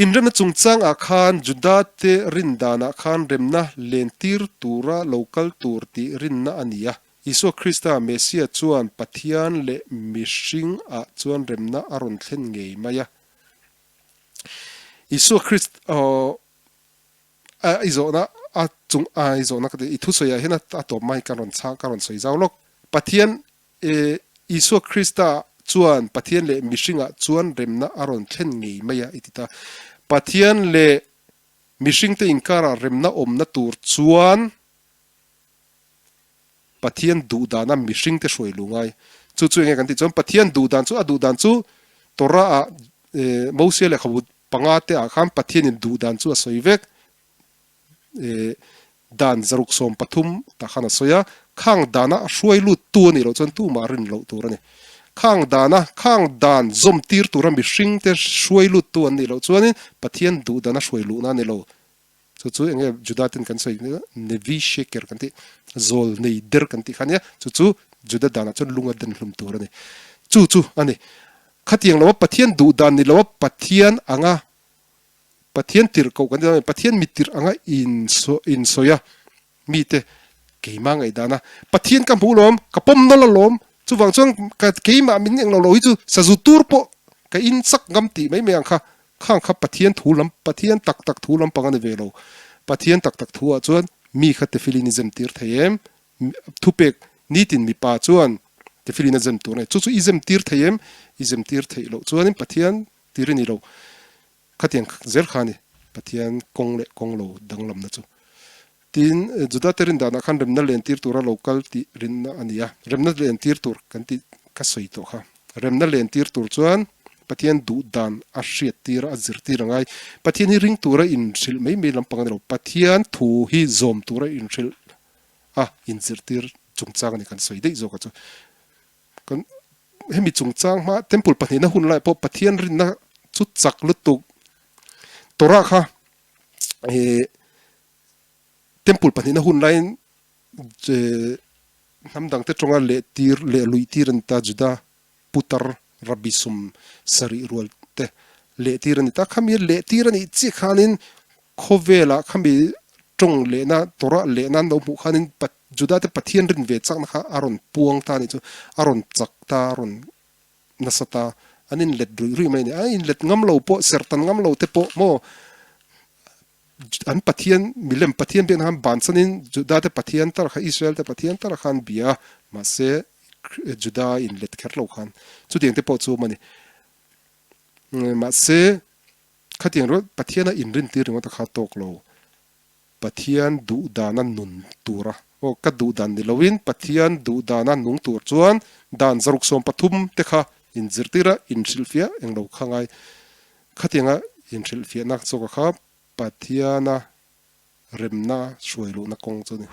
Inremna chungchangah khan Juda-te rin danah khan remna lentir tura lo kal tur tih rinna a ni a. Isua Krista, Messia chuan Pathian leh mihringah chuan remna a rawn thlen ngei mai a. Isua Krist a i zawhna a chung a i zawhna ka ti i thusawiah hian a tawp mai ka rawn chhang ka rawn sawi zau lawk. Pathian e Isua Krista chuan Pathian leh mihringah chuan remna a rawn thlen ngei mai a i ti ta. Pathian leh mihringte inkarah remna awmna tur chuan Pathian duhdana mihringte hruai lu ngai. Chu chu enge kan tih chuan Pathian duhdan chu a duhdan chu Torah ah Mosia lehkhabu panga te ah khan Pathianin duhdan chu a sawi vek. Dan 113 tah khan a sawi a, khang dana a hruai lut tu a nih loh chuan tumah rin loh tur a ni. Khang dana khang dan zawm tir tura mihringte hruai lut tu an nih loh chuanin Pathian duhdana hruai luhna a ni lo. Chu chu enge Juda ten kan sawi Nevi Sheker kan tih, zawl nei der kan tih kha ania, chu chu Juda danah chuan lunga den hlum tur a ni. Chu chu a ni. Khatiang loa Pathian duh dan ni loa Pathian anga Pathian tirh koh kan tih dan Pathian mi tirh anga insawi a mite keimah ngaihdana Pathian ka hmuh lawm, ka pawm nawlh alawm, chuvang chuan ka keimah min englo lo hi chu sazu tur pawh ka in chak ngam tih mai mai ang kha, khang kha Pathian thu lam, Pathian tak tak thu lampang a ni ve lo. Pathian tak tak thu ah chuan mi kha tefilin i zem tir thei em? Thupek nitin mipa chuan tefilin a zem tur a ni. Chu chu i zem tir thei em? I zem tir theih loh chuanin Pathian tir i ni lo. Khatiang zel kha a ni Pathian kawng leh kawng lo danglamna chu. Tin, Juda te rindanah khan remna lentir tura lo kal tih rinna a ni a, remna lentir tur kan tih ka sawi tawh kha. Remna lentir tur chuan Pathian duh dan a hriat tir a, a zirtir a ngai. Pathian hi ring tura inhrilh mai mai lampang a ni lo, Pathian thu hi zawm tura inhrilh a, inzirtir chungchang a ni kan sawi daih zawk a chu. Kan hemi chungchang hma temple pahnihna hun lai pawh Pathian rinna chu chak lutuk Torah kha eh temple pahnihna hun laiin eh hnam dangte tawnga leh tir leh luih tir a ni ta Juda putar Rabbi sum sarih rual te leh tir a ni ta khami leh tir a nih chiah khanin khawvelah khami tawng lehna Torah lehna an lo hmuh khanin Juda te Pathian rin ve chakna kha a rawn puang ta a nih chu, a rawn chak ta, a rawn nasa ta, an inlet ruih ruih mai a ni. A inlet ngam lo pawh, serhtan ngam lo te pawh maw an Pathian, milem Pathian biakna khan bansanin Juda te Pathian tar kha, Israel te Pathian tar khan bia a, mahse Juda inlet kher lo khan chutiang te pawh chu awm a ni. Mahse khatiang rawt Pathiana inrintir ringawt a kha tawk lo. Pathian duh dana nun tura aw ka duh dan ni loin Pathian duh dana nung tur chuan dan 113 te kha inzirtir a, inhrilhfiah englo kha ngai. Khatianga inhrilhfiahna zawka kha Pathiana remna hruai luhna kawng chu a ni.